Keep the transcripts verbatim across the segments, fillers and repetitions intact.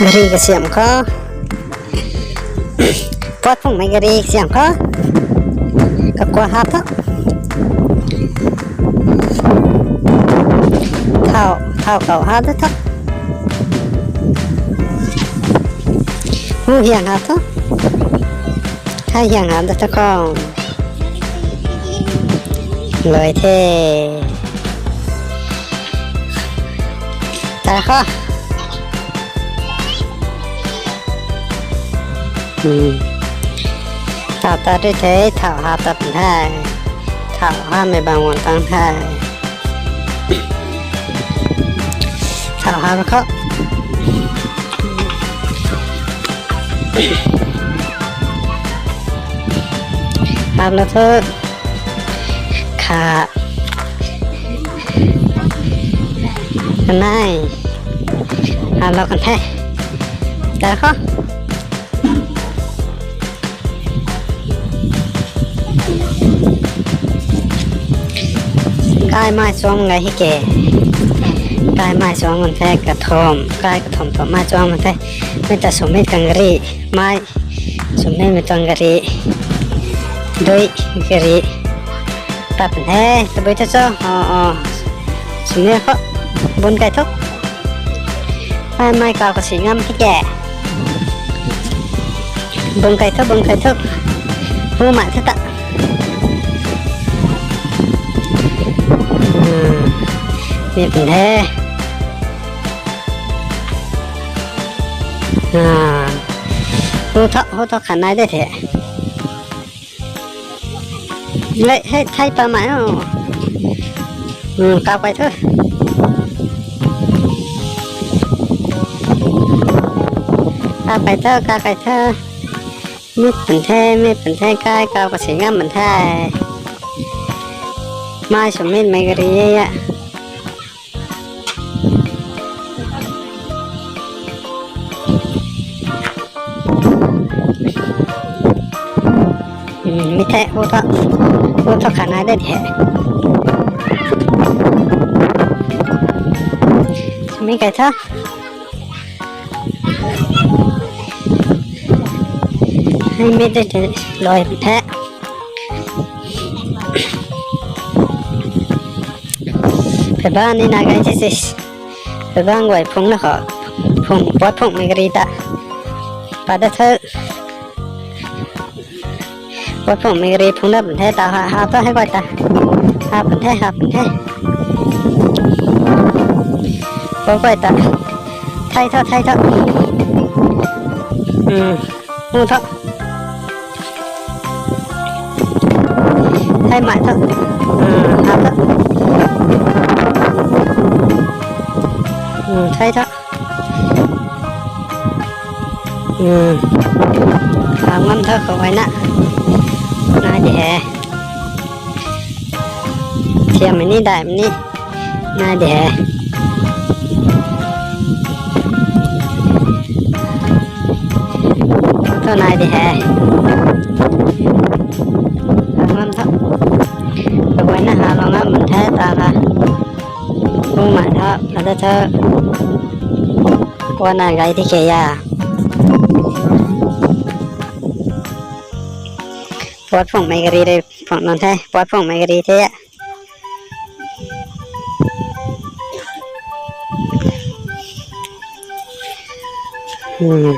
Gari kasiam khou. Puat phungmei gari kasiam khou. Kakua hap tho. Thau, thau kau hap da tho. Hu hiang hap tho. Hai hiang hap da tho khou. Lui the. Ta kho. Hmm. Thau ta rui the, thau hap ta pun the. Thau hapmei bang wan tang the. Thau hap kho. Hap la thu. Kha. Kanei. Hap lou kan the. Ta kho. Kai mai chuang ngai hi ke. Kai mai chuang kan the kathum. Kai kathum thum mai chuang kan the. Mi ta sumit kan gari. Mai. Sumit mi tuang gari. Dui gari. Tap ne, tabui ta cho. O, o. Sumit kho. Bun kai tho. Mai, mai kau kasi ngam the ke. Bun kai tho, bun kai tho. Hu ma tho ta. Hmm. Mi pun the. Ah. Hu tho, hu tho khanai de the. Lei, hei, thei pa mai o. Hmm, kau kai tho. Kau kai tho, kau kai tho. Mi pun the, mi pun the, kai kau kasi ngam pun the. Mai sumit mei gari e ya. Hmm, mi the, hu tho, hu tho khanai de the. Mi kai tho. Hei mi de the, lui the. Phebang ni na gai the si. Phebang guay phung na kho. Phung, puat phungmei gari ta. Pa da tho. Puat phungmei gari phung na pun the ta, ha, ha ta hei guay ta. Ha pun the, ha pun the. Puat guay ta. Thei tho, thei tho. Hmm. Hu tho. Thei mai tho. Hmm, ha tho. Hmm, thei tho. Hmm. Ha ngam tho khou ai na. Nai de he. Thiam mei ni, dai mei ni. Nai de he. Tho nai de he. Ngam tho. Kaguayna ha lou ngam the ta la. Hu ma tho, ada tho. Kua na gai di ke ya. Puat phungmei gari rui phung nunc the, puat phungmei gari the. Hmm.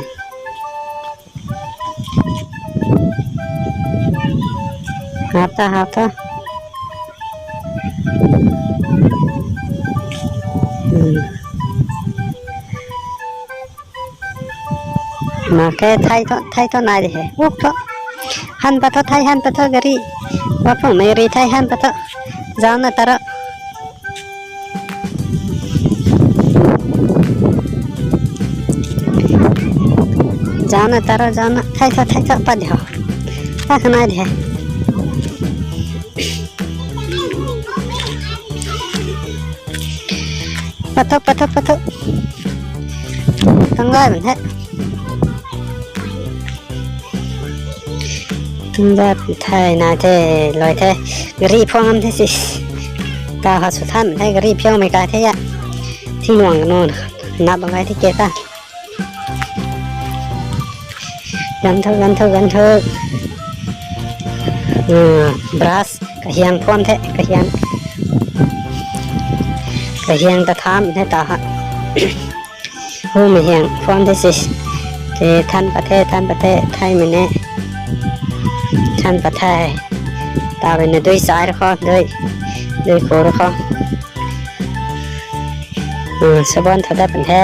Hap ta, hap ta. Hmm. Mak khe, thei thu, thei thu nai di he. Uk thu. Han pat thu, thei han pat thu gari. Puat phungmei gari thei han pat thu. Zauc na ta ro. Zauc na ta ro, zauc na. Thei thu, thei thu pat di ho. Pat kha nai di he. Pat thu, pat thu, pat thu. Tang lai bun the. Tang lai bun the, nai the, lui the. Gari phuang ngam the si. Ta ha sw than the, gari phiaumei kai the ya. Thing nuang ka nu na. Nap bam gay thi ke ta. Gan thu, gan thu, gan thu. Hmm, brush, kahiang phone the, kahiang. Kahiang ta tham the ta ha. Hu mei hiang phone the si. Te than pat the, than pat the, thaymei ne. Than pat the. Ta rui na dui chai ra kho, dui. Dui kho ra kho. Hmm, sabon tho dat pan the.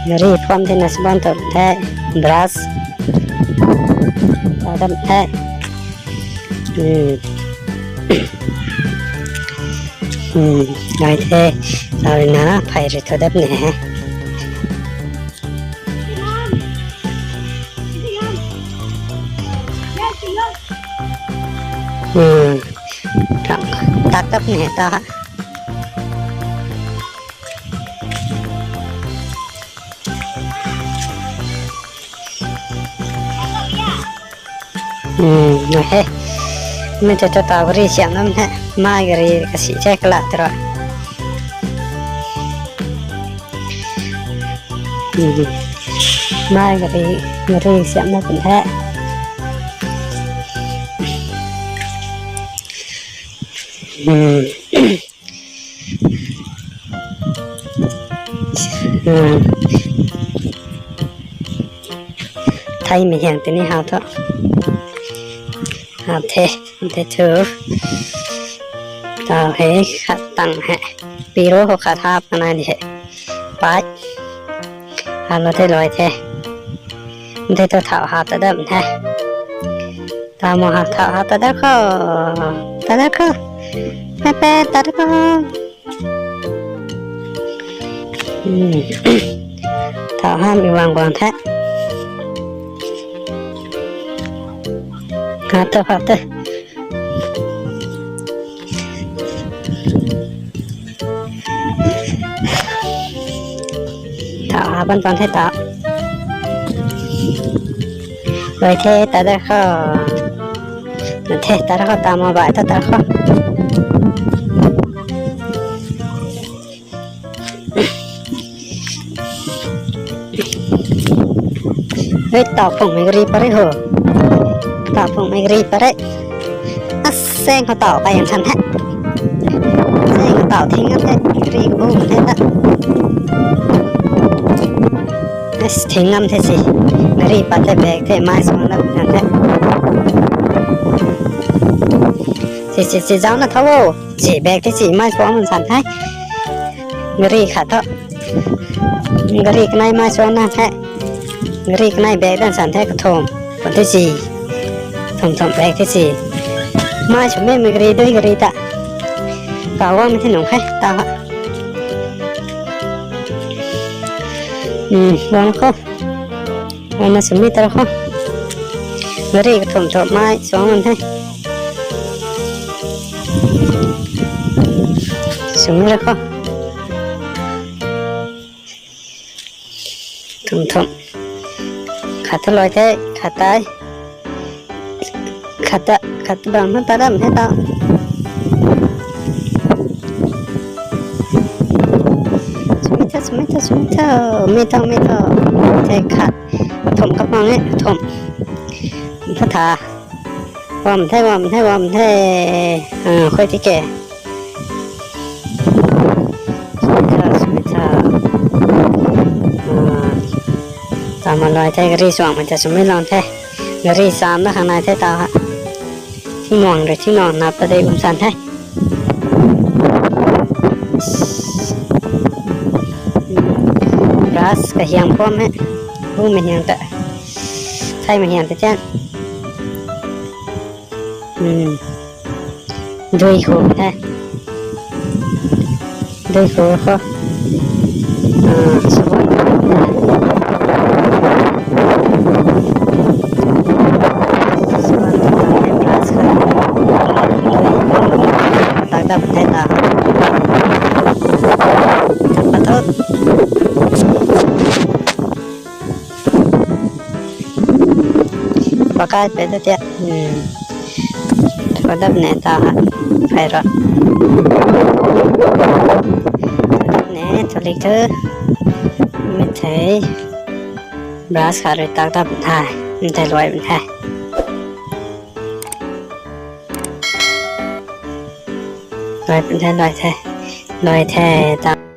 Gari phone the na sabon tho the. Brush. Tho dat the. Hmm. Hmm, ngai the. Tau rui na, phey rui tho dat ne. Hmm. Tak, tak dat ne ta. Hmm, na he. Mei te ta ta gari siam nam he. Mai gari kasi che kala tro. Hmm. Mai gari, gari siam na pun he. Hmm. Hmm. Thaymei hiang tini hau tho. Hau the, the thu. Tau he, khat tang he. Piro ho khat hap kanai di he. Pai. Hau lo the loi the. The thu thau hap ta dam the. Tau mo ha, thau ha, ta dat kho. Ta dat kho. Pe pe, ta dat kho. Hmm. Thau ha, mi wang wang the. Ha ta, ha ta. Thau ha, pan pan the ta. Bai the, ta dat kho. Na the, ta dat kho, ta ma bai, ta dat kho. Hei, tau phung mei gari pare ho. Tau phung mei gari pare. Aseng ho tau kai yang san the. Aseng ho tau thing ngam the. Gari bu the ta. As thing ngam the si. Gari pat the bag the mai suang lam ngam the. Si, si, si, zau na tho. Si bag the si mai suang lam san the. Gari khat tho. Gari kanei mai suang na the. Gari kanei bag dan san the kathum. Kon the si. Thum thum bag the si. Mai sw mei mei gari dui gari ta. Kau wang mei the nung khe ta ha. Hmm, wang kho. Ana sw mei ta ra kho. Gari kathum thum mai suang lam the. Sw mei ra kho. Thum thum. Khat ta loi the, khat tai. Khat ta, khat ta bang ta dam the ta. Sw mei ta, sw mei ta, sw mei ta. Mei ta, mei ta. The khat. Thum ka pang e, thum. Pha tha. Wam the, wam the, wam the. Ah, khoi ti ke. Sw mei ta, sw mei ta. Ah. Tau ma loi the, gari suang mei ta sw mei lon the. Gari sam na khang nai the ta ha. Thing nuang rui, thing nuang nap ta dei bum san the. Brush kahiang phone he. Hu mei hiang ta. Thaymei hiang ta chan. Hmm. Dui kho the. Dui kho kho. Ah, sabon. Sabon, brush kho. Tak dap the ta. Patot. Pakai pe ta tia. Hmm. Thu dap ne ta ha. Phey ra. Thu dap ne, thu Dik the. Mi the. Brush khat rui tak ta pun the. Mi the luai pun the. Luai pun the, luai the. Luai the, ta.